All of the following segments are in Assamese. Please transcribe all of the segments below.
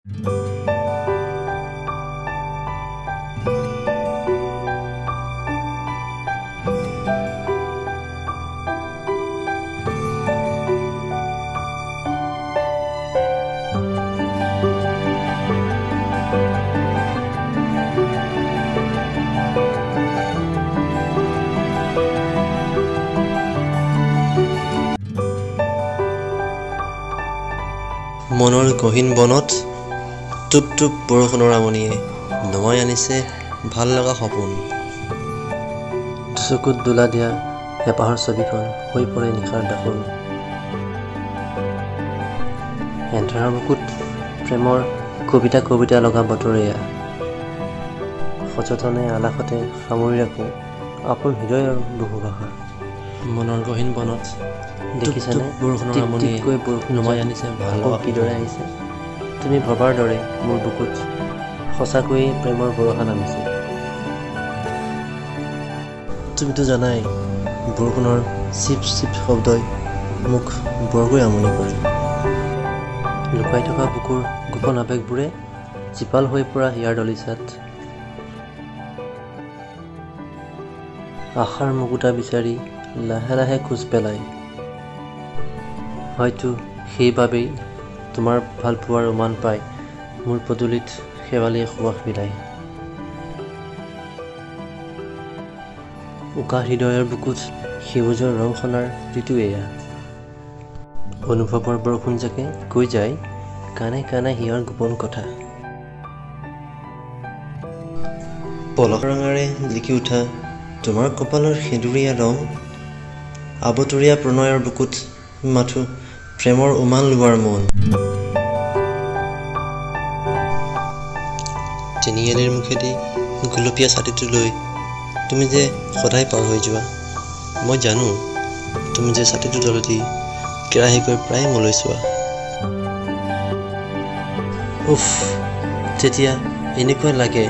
মনৰ গহীন বনত টোপ টোপ বৰষুণৰ আমনিয়ে নমাই আনিছে ভাল লগা সপোন। দুচকুত দোলা দিয়া হেঁপাহৰ ছবিখন হৈ পৰে নিশাৰ দাপোন। এন্ধাৰৰ বুকুত প্ৰেমৰ কবিতা কবিতা লগা বতৰ এয়া। সযতনে আলাসতে সামৰি ৰাখোঁ আপোন হৃদয়ৰ বহু ভাষা। মনৰ গহীন বনত দেখিছানে বৰষুণৰ আমনিয়ে নমাই আনিছে ভাল লগা কিদৰে আহিছে। তুমি ভবাৰ দৰে মোৰ বুকুত সঁচাকৈয়ে প্ৰেমৰ বৰষা নামিছে। তুমিতো জানাই বৰষুণৰ চিপ চিপ শব্দই মোক বৰকৈ আমনি কৰে। লুকাই থকা বুকুৰ গোপন আৱেগবোৰে জীপাল হৈ পৰা হিয়াৰ দলিচাত আশাৰ মুকুতা বিচাৰি লাহে লাহে খোজ পেলায়। হয়তো সেইবাবেই তোমাৰ ভালপোৱাৰ উমান পাই মোৰ পদূলিত শেৱালিয়ে সুবাস বিলায়। উকা হৃদয়ৰ বুকুত সেউজৰ ৰং সনাৰ ঋতু এয়া। অনুভৱৰ বৰষুণজাকে কৈ যায় কাণে কাণে হিয়াৰ গোপন কথা। পলস ৰঙাৰে জিলিকি উঠা তোমাৰ কপালৰ সেন্দুৰীয়া ৰং, আবতৰীয়া প্ৰণয়ৰ বুকুত মাথো প্ৰেমৰ উমান লোৱাৰ মন। তিনিআলিৰ মুখেদি গুলপীয়া ছাতিটো লৈ তুমি যে সদায় পাৰ হৈ যোৱা, মই জানো তুমি যে ছাতিটোৰ তলেদি কেৰাহীকৈ প্ৰায়ে মোলৈ চোৱা। উফ, তেতিয়া এনেকুৱা লাগে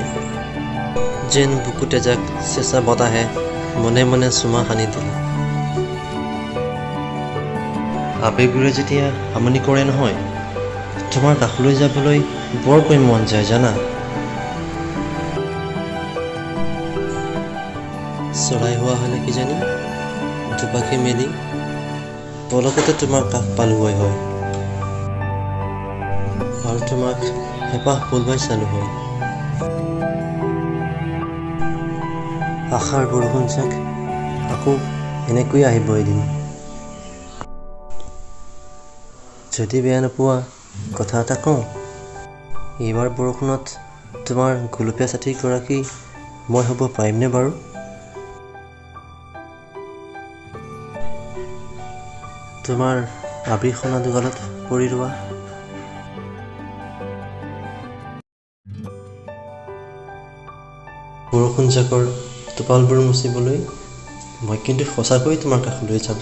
যেন বুকুত এজাক চেঁচা বতাহে মনে মনে চুমা সানি দিলে। আৱেগবোৰে যেতিয়া আমনি কৰে নহয়, তোমাৰ কাষলৈ যাবলৈ বৰকৈ মন যায় জানা। চৰাই হোৱা হ'লে কিজানি দুপাখি মেলি পলকতে তোমাৰ কাষ পালোগৈ হয় আৰু তোমাক হেঁপাহ পলুৱাই চালো হয়। আশাৰ বৰষুণজাক আকৌ এনেকৈ আহিব এদিন। যদি বেয়া নোপোৱা কথা এটা কওঁ, এইবাৰ বৰষুণত তোমাৰ গুলপীয়া ছাতিৰ গৰাকী মই হ'ব পাৰিমনে বাৰু? তোমাৰ আবিৰ সনা দুগালত পৰি ৰোৱা বৰষুণজাকৰ টোপালবোৰ মুচিবলৈ মই কিন্তু সঁচাকৈয়ে তোমাৰ কাষলৈ যাম।